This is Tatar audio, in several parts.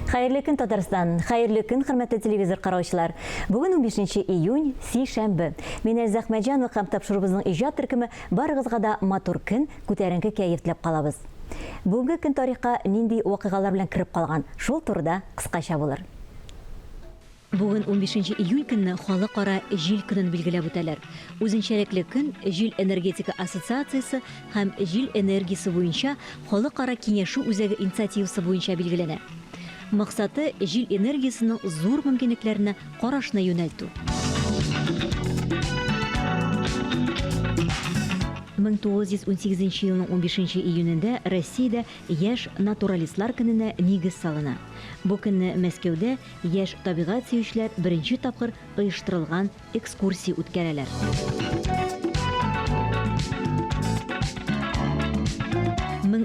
Хәерле көн, Татарстан! Хәерле көн, хөрмәтле телевизор караучылар! Бүген 15 июнь, сишәмбе. Мин Эльза Әхмәтҗанова һәм тапшыруыбызның иҗат төркеме барыгызга да матур көн, күтәренке кәеф теләп калабыз. Бүгенге көн тарихка нинди вакыйгалар белән кереп калган, шул турыда кыскача булыр. Бүген унбишенче июнь көнне Халыкара җил көнен билгеләп үтәләр. Үзенчәлекле көн Җил энергетика ассоциациясе һәм Җил энергиясе буенча халыкара киңәшү үзәге инициативасы буенча билгеләнә. Максаты, җил энергиясенең зур мөмкинлекләренә карашны юнәлтү. 1918 елның унбишенче июнендә Россиядә Яшь натуралистлар көненә нигез салына. Бу көнне Мәскәүдә яшь табигать сөючеләр беренче тапкыр оештырылган экскурсия үткәрәләр.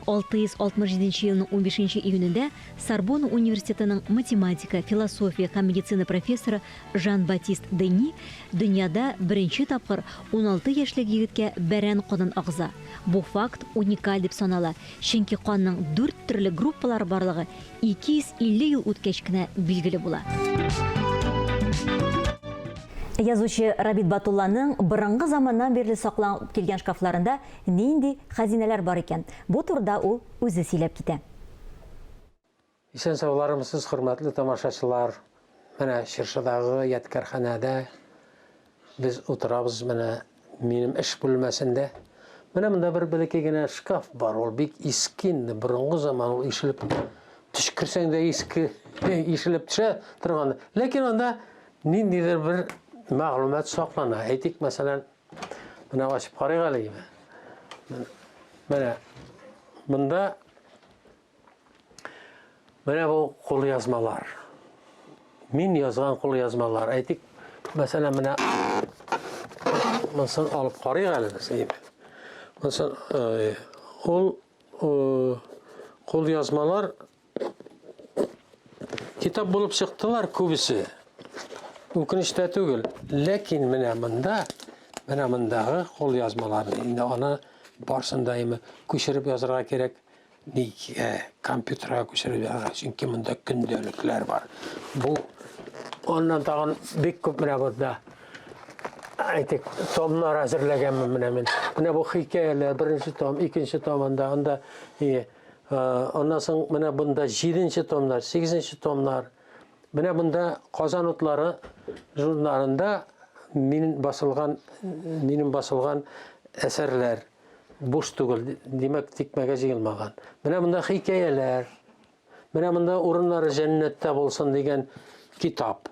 1667 елның унбишенче июнендә Сорбонна университетының математика, философия һәм медицина профессоры Жан-Батист Дени дөньяда беренче тапкыр 16 яшьлек егеткә бәрән канын агыза. Бу факт уникаль дип санала, чөнки канның дүрт төрле группалары барлыгы 250 ел үткәч кенә билгеле була. Язучы Рабит Батулланың борынгы заманнан бирле сакланып килгән шкафларында нинди хәзинәләр бар икән? Бу турыда ул үзе сөйләп китә. Исән-саулармысыз, хөрмәтле тамашачылар! Менә Чыршыдагы ядкәрханәдә без утырабыз, менә минем эш бүлмәсендә. Менә монда бер бәләкәй генә шкаф бар, ул бик иске инде, борынгы заман, ул ишелеп төшкерсәң дә иске ишелеп төшә торган. Ләкин анда ниндидер бер мәгълүмат саклана. Әйтик, мәсәлән, менә ачып карыйк әле. Менә монда Менә бу кулъязмалар. Мин язган кулъязмалар. Әйтик, мәсәлән, менә монысын алып карыйк әле без. Монысын э, ул э, кулъязмалар китап булып чыктылар күбесе. Үкенеч тә түгел. Ләкин менә монда, менә мондагы кулъязмаларны инде аны барсын да күчереп язырга кирәк. Нигә компьютерга күчереп язарга? Чөнки монда көндәлекләр бар. Бу аннан тагын бик күп менә монда әйтик, томнар әзерләгәнмен менә мин. Менә бу хикәяләр, беренче том, икенче том анда, анда и, аннан соң менә бында җиденче томнар, сигезенче томнар. Менә монда Казан утлары журналында минем басылган, минем басылган әсәрләр. Буш түгел, димәк, тикмәгә җыелмаган. Менә монда хикәяләр. Менә монда урыннары җәннәттә булсын дигән китап.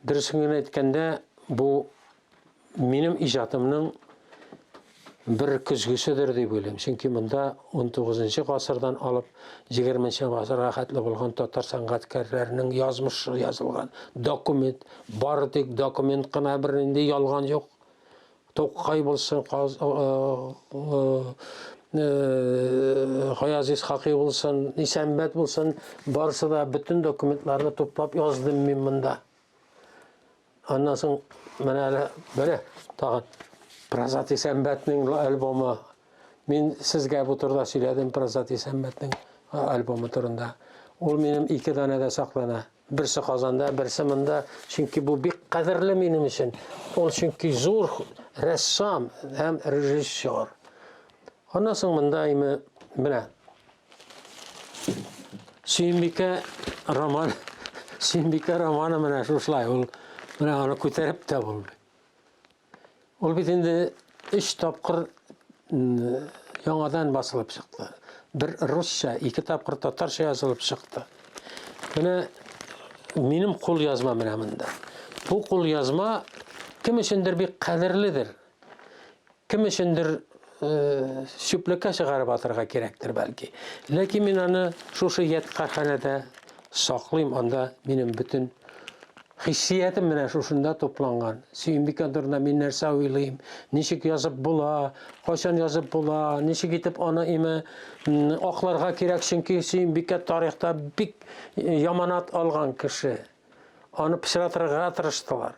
Дөресен генә әйткәндә, бу минем иҗатымның бер көзгеседер дип уйлыйм. Чөнки монда 19 гасырдан алып 20 гасырга хәтле булган татар сәнгатькәрләренең язмышы язылган документ, бары тик документ кына, бернинди ялган юк. Тукай булсын, Гаяз Исхакый булсын, Исәнбәт булсын, барысы да бөтен документларны туплап яздым мин монда. Аннан соң менә әле менә тагын Празат Исәнбәтнең альбомы. Мин сезгә бу турыда сөйләдем Празат Исәнбәтнең альбомы турында. Ул минем ике данәдә саклана. Берсе Казанда, берсе монда. Чөнки бу бик кадерле минем өчен. Ул чөнки зур рәссам һәм режиссер. Аннан соң монда име менә Сөембикә роман, Сөембикә романы менә шушылай ул менә аны күтәреп тә булмый. Ул бит инде өч тапкыр яңадан басылып чыкты. Бер русча, ике тапкыр татарча язылып чыкты. Менә минем кул язма менә монда. Бу кул язма кем өчендер бик кадерледер. Кем өчендер э, чүплеккә чыгарып атырга кирәктер бәлки. Ләкин мин аны шушы ядкарханәдә саклыйм, анда минем бөтен хиссиятем менә шушында тупланган. Сөембикә турында мин нәрсә уйлыйм, ничек язып була, кайчан язып була, ничек итеп аны име акларга кирәк, чөнки Сөембикә тарихта бик яманат алган кеше. Аны пычратырга тырыштылар.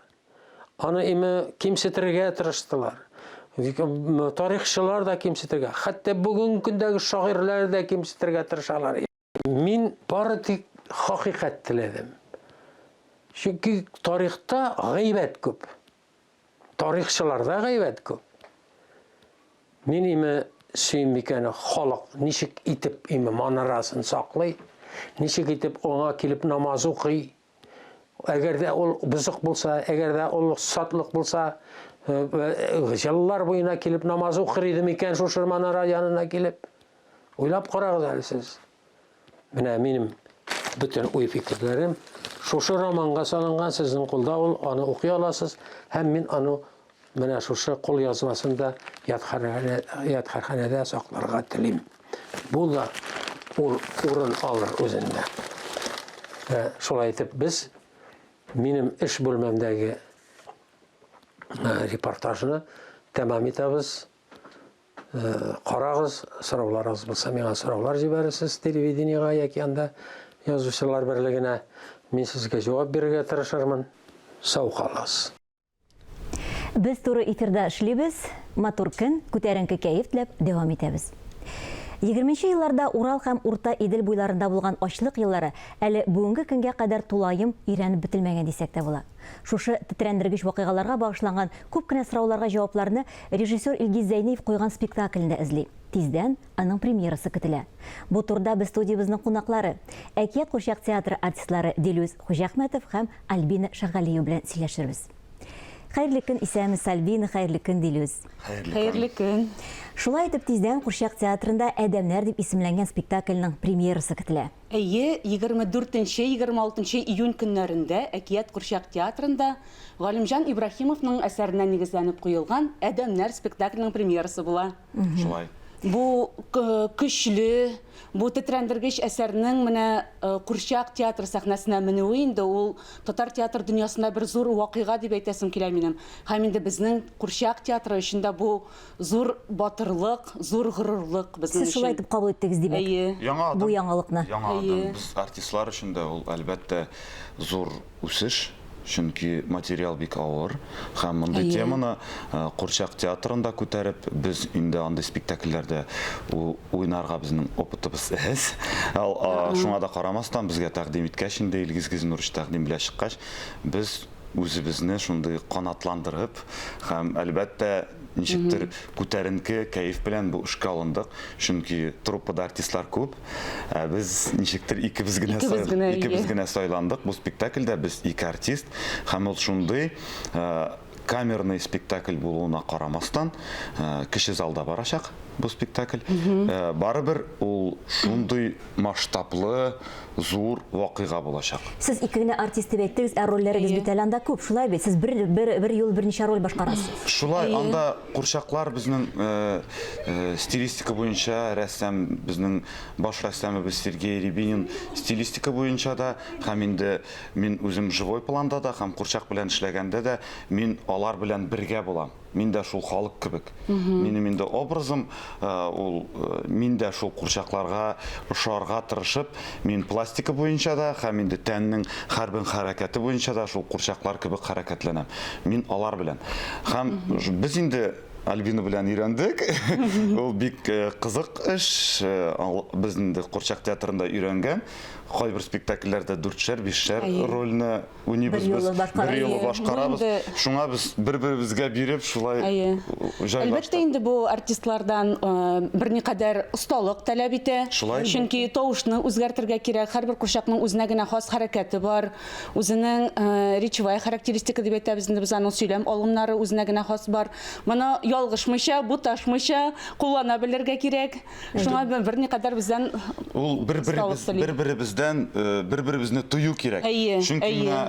Аны име кимсетергә тырыштылар. Тарихчылар да кимсетергә, хәтта бүгенге көндәге шагыйрьләр дә кимсетергә тырышалар. Мин бары тик хакыйкать теләдем. Чөнки тарихта гайбәт күп. Тарихчыларда гайбәт күп. Мин име Сөембикәне халык ничек итеп име манарасын саклый, ничек итеп аңа килеп намаз укый. Әгәр дә ул бозык булса, әгәр дә ул сатлык булса, еллар буена килеп намаз укыр иде микән шушы манара янына килеп? Уйлап карагыз әле сез. Менә минем бөтен уй-фикерләрем шушы романга салынган, сезнең кулда ул, аны укый аласыз, һәм мин аны менә шушы кул язмасын да ядкарханәдә сакларга телим. Бу да ур, урын алыр үзендә. Ә, шулай итеп без минем эш бүлмәмдәге репортажны тәмам итәбез. Карагыз, сорауларыгыз булса, миңа сораулар җибәрерсез телевидениегә яки анда язучылар берлегенә. Мин сезгә җавап бирергә тырышырмын. Сау калыгыз. Без туры эфирда эшлибез. Матур көн, күтәренке кәеф теләп дәвам итәбез. Егерменче елларда Урал һәм Урта Идел буйларында булган ачлык еллары әле бүгенге көнгә кадәр тулаем өйрәнеп бетелмәгән дисәк тә була. Шушы тетрәндергеч вакыйгаларга багышланган күп кенә сорауларга җавапларны режиссер Илгиз Зәйниев куйган спектаклендә эзли. Тиздән аның премьерасы көтелә. Бу турыда без студиябезнең кунаклары, Әкият курчак театры артистлары Дилүс Хуҗиәхмәтов һәм Альбина Шаһгалиева белән сөйләшербез. Хәерле көн, исәнмесез, Альбина, хәерле көн, Дилүс. Хәерле көн. Шулай итеп, тиздән Курчак театрында Адәмнәр дип исемләнгән спектакльнең премьерасы көтелә. Әйе, 24, 26 июнь көннәрендә Әкият курчак театрында Галимҗан Ибраһимовның әсәренә нигезләнеп куелган Адәмнәр спектакленең премьерасы була. Шулай. Бу көчле, бу тетрәндергеч әсәрнең менә курчак театры сәхнәсенә менүе инде ул татар театр дөньясында бер зур вакыйга дип әйтәсем килә минем. Һәм инде безнең курчак театры өчен дә бу Зур батырлык, зур горурлык безнең өчен. Сез шулай итеп кабул иттегез, димәк. Әйе. Яңа адым. Бу яңалыкны. Яңа адым. Без артистлар өчен дә ул, әлбәттә, зур үсеш, чөнки материал бик авыр. Һәм мондый теманы курчак театрында күтәреп, без инде андый спектакльләрдә уйнарга безнең опытыбыз әз. Шуңа да карамастан, безгә тәкъдим иткәч инде, Илгиз Гыйззәнурович тәкъдим белән чыккач, без үзебезне шундый канатландырып һәм, әлбәттә, ничектер күтәренке кәеф белән бу эшкә алындык. Чөнки труппада артистлар күп, ә без ничектер икебез генә Икебез генә, әйе. икебез генә сайландык. Бу спектакльдә без ике артист һәм ул шундый камерный спектакль булуына карамастан, кече залда барачак бу спектакль. Барыбер ул шундый масштаблы, зур вакыйга булачак. Сез ике генә артист дип әйттегез, ә рольләрегез бит әле анда күп, шулай бит? Сез бер, бер, бер юлы берничә роль башкарасыз. Шулай, анда курчаклар безнең стилистика буенча рәссам, безнең баш рәссамыбыз Сергей Рябинин стилистика буенча да, һәм инде мин үзем живой планда да һәм курчак белән эшләгәндә дә мин алар белән бергә булам. Мин дә шул халык кебек. Минем инде образым ул, мин дә шул курчакларга ошарга тырышып, мин пластика буенча да һәм инде тәннең һәрбер хәрәкәте буенча да шул курчаклар кебек хәрәкәтләнәм. Мин алар белән. Һәм без инде Альбина белән өйрәндек. Ул бик кызык эш. Без инде курчак театрында өйрәнгән. Кайбер спектакльләрдә дүртшәр, бишшәр рольне уйныйбыз без, бер юлы башкарабыз. Шуңа без бер-беребезгә биреп шулай җайлаштык. Әлбәттә инде бу артистлардан берникадәр осталык таләп итә. Шулай. Чөнки тавышны үзгәртергә кирәк. Һәрбер курчакның үзенә генә хас хәрәкәте бар. Үзенең речевая характеристика дип әйтәбез инде без аның сөйләм алымнары үзенә генә хас бар. Моны ялгышмыйча, буташмыйча куллана белергә кирәк. Шуңа берникадәр бездән Ул бер-беребез бер-беребездән бер-беребезне тою кирәк. Әйе, Чөнки менә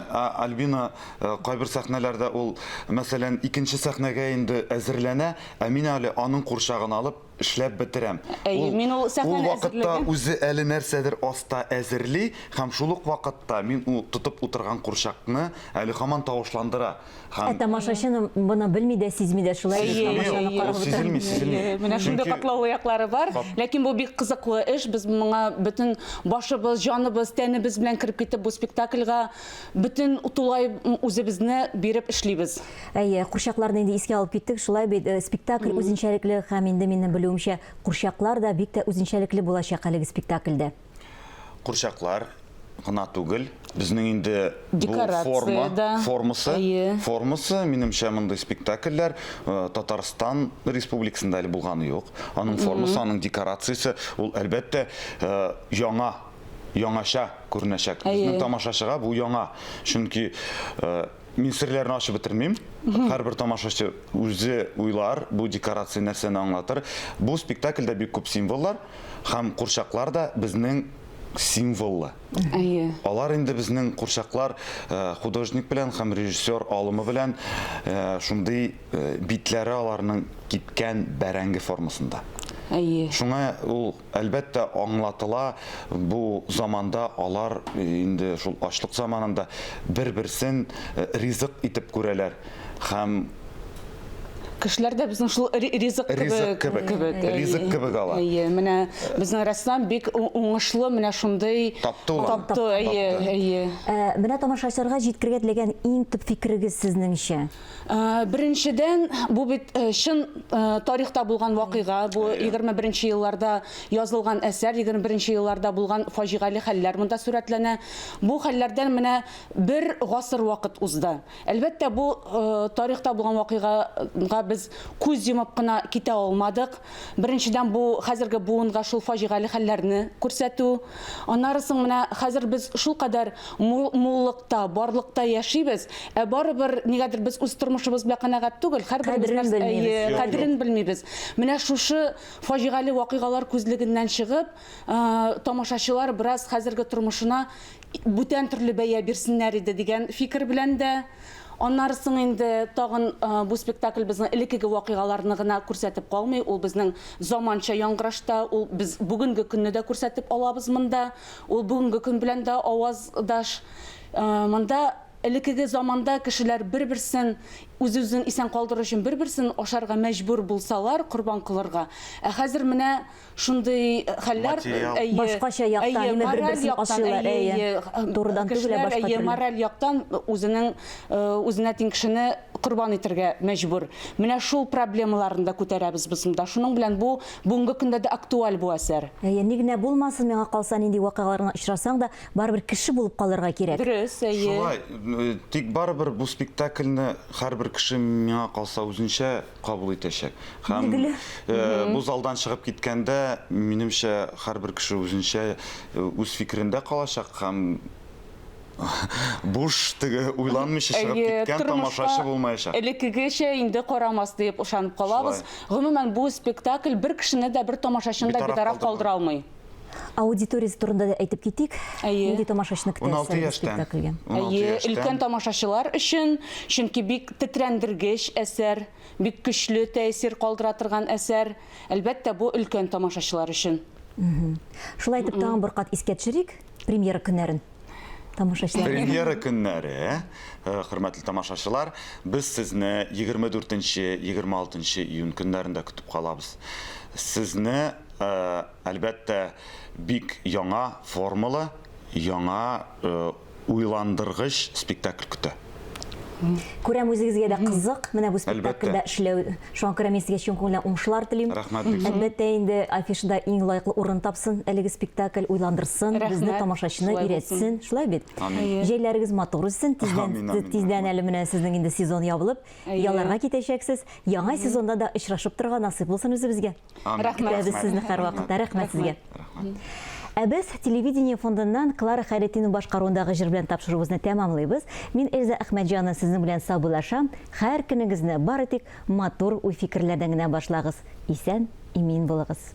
Альбина кайбер сәхнәләрдә ул, мәсәлән, икенче сәхнәгә инде әзерләнә, ә мин әле аның курчагын алып эшләп бетерәм. Әйе, мин ул сәхнәне Ул вакытта үзе әле нәрсәдер аста әзерли һәм шул ук вакытта мин ул тотып утырган курчакны әле һаман тавышландыра. Һәм... Ә тамашачы моны белми дә, сизми дә, шулай бит, тамашаны карап утыра. Сизелми, сизелми. Менә шундый катлаулы яклары бар. Ләкин бу бик кызыклы эш. Без моңа бөтен башыбыз, җаныбыз, тәнебез белән кереп китеп, бу спектакльгә бөтен тулай үзебезне биреп эшлибез. Әйе, курчакларны инде искә алып киттек, шулай бит, спектакль үзенчәлекле һәм инде минем белүемчә, курчаклар да бик тә үзенчәлекле булачак әлеге спектакльдә. Курчаклар. гына түгел, безнең инде бу форма, формасы, формасы, минемчә, мондый спектакльләр Татарстан Республикасында әле булганы юк. Аның формасы, аның декорациясе, ул, әлбәттә, яңа, яңача күренәчәк. Безнең тамашачыга бу яңа. Чөнки мин серләрне ачып бетермим. Һәрбер тамашачы үзе уйлар, бу декорация нәрсәне аңлатыр. Бу спектакльдә бик күп символлар һәм курчаклар да безнең символлы. Әйе. Алар инде безнең курчаклар художник белән һәм режиссер алымы белән шундый битләре аларның кипкән бәрәңге формасында. Әйе. Шуңа ул, әлбәттә, аңлатыла, бу заманда алар инде шул ачлык заманында бер-берсен ризык итеп күрәләр һәм Кешеләр дә безнең шул ризык кебек. Ризык кебек. кебек. Ризык кебек алар. Әйе, менә безнең рәссам бик уңышлы менә шундый Тапты ул аны. Тапты, әйе, әйе. Менә тамашачыларга җиткерергә теләгән иң төп фикерегез сезнеңчә? Беренчедән, бу бит чын тарихта булган вакыйга, бу 21 нче елларда язылган әсәр, 21 нче елларда булган фаҗигале хәлләр монда сурәтләнә. Бу хәлләрдән менә бер гасыр вакыт узды. Әлбәттә, бу тарихта булган вакыйгага без күз йомып кына китә алмадык. Беренчедән, бу хәзерге буынга шул фаҗигале хәлләрне күрсәтү. Аннары соң менә хәзер без шулкадәр муллыкта, барлыкта яшибез, ә барыбер нигәдер без үз тормышыбыз белән канәгать түгел, һәрберебез Кадерен белмибез. Әйе, Юк, кадерен белмибез. Менә шушы фаҗигале вакыйгалар күзлегеннән чыгып, тамашачылар бераз хәзерге тормышына бүтән төрле бәя бирсеннәр иде дигән фикер белән дә. Аннары соң инде тагын бу спектакль безнең элеккеге вакыйгаларны гына күрсәтеп калмый, ул безнең заманча яңгырашта, ул без бүгенге көнне дә күрсәтеп алабыз монда. Ул бүгенге көн белән дә аваздаш. Монда элеккеге заманда кешеләр бер-берсен, үз-үзен исән калдыру өчен бер-берсен ашарга мәҗбүр булсалар, корбан кылырга. Ә хәзер менә шундый хәлләр, Материал. әйе, Башкача яктан, әйе, әмма мораль бер-берсен яктан, ашыйлар, әйе, әйе. әйе, Турыдан түгел, ә кешеләр, башка әйе, төрле. мораль яктан үзенең, үзенә тиң кешене корбан итәргә мәҗбүр. Менә шул проблемаларны да күтәрәбез без монда. Шуның белән бу бүгенге көндә дә актуаль бу әсәр. Әйе, ни генә булмасын, миңа калса, нинди вакыйгаларга очрасаң да, барыбер кеше булып калырга кирәк. Дөрес, әйе. Шулай, тик барыбер бу спектакльне һәрбер кеше миңа калса үзенчә кабул итәчәк. Һәм Билгеле. бу залдан чыгып киткәндә, минемчә, һәрбер кеше үзенчә үз фикерендә калачак һәм буш теге уйланмыйча чыгып Әйе, киткән тормышка тамашачы булмаячак. Элеккегечә инде карамас диеп ышанып калабыз. Гомумән, бу спектакль бер кешене дә, бер тамашачыны да Битараф битараф калдырмый. калдыра алмый. Аудиториясе турында да әйтеп китик. Әйе. Нинди тамашачыны көтәсез 16 бу яшьтән. спектакльгә? 16 Әйе, яшьтән. өлкән тамашачылар өчен, чөнки бик тетрәндергеч әсәр, бик көчле тәэсир калдыра торган әсәр. Әлбәттә, бу өлкән тамашачылар өчен. Шулай итеп, тагын бер кат искә төшерик премьера көннәрен. Тамашачылар. Премьера көннәре, хөрмәтле тамашачылар, без сезне 24-нче, 26 июнь көннәрендә көтеп калабыз. Сезне, әлбәттә, бик яңа формалы, яңа уйландыргыч спектакль көтә. Күрәм, үзегезгә дә кызык менә бу спектакльдә Әлбәттә. эшләү. Шуңа күрә мин сезгә чын күңелдән уңышлар телим. Рәхмәт, бик зур. Әлбәттә инде, афишада иң лаеклы урын тапсын әлеге спектакль, уйландырсын, безне Рәхмәт. тамашачыны Шулай өйрәтсен. Шулай бит? Амин. Җәйләрегез матур үтсен. Тиздән, Амин, амин, тиздән рәхмәт. әле менә сезнең инде сезон ябылып, Әйе. ялларга китәчәксез. Яңа сезонда да очрашып торырга насыйп булсын үзебезгә. Амин. Рәхмәт. Көтәбез сезне һәрвакытта. Рәхмәт сезгә. Рәхмәт. Ә без телевидение фондыннан Клара Хәйретдинова башкаруындагы җыр белән тапшыруыбызны тәмамлыйбыз. Мин Эльза Әхмәтҗанова сезнең белән саубуллашам. Һәр көнегезне бары тик матур уй-фикерләрдән генә башлагыз. Исән, имин булыгыз.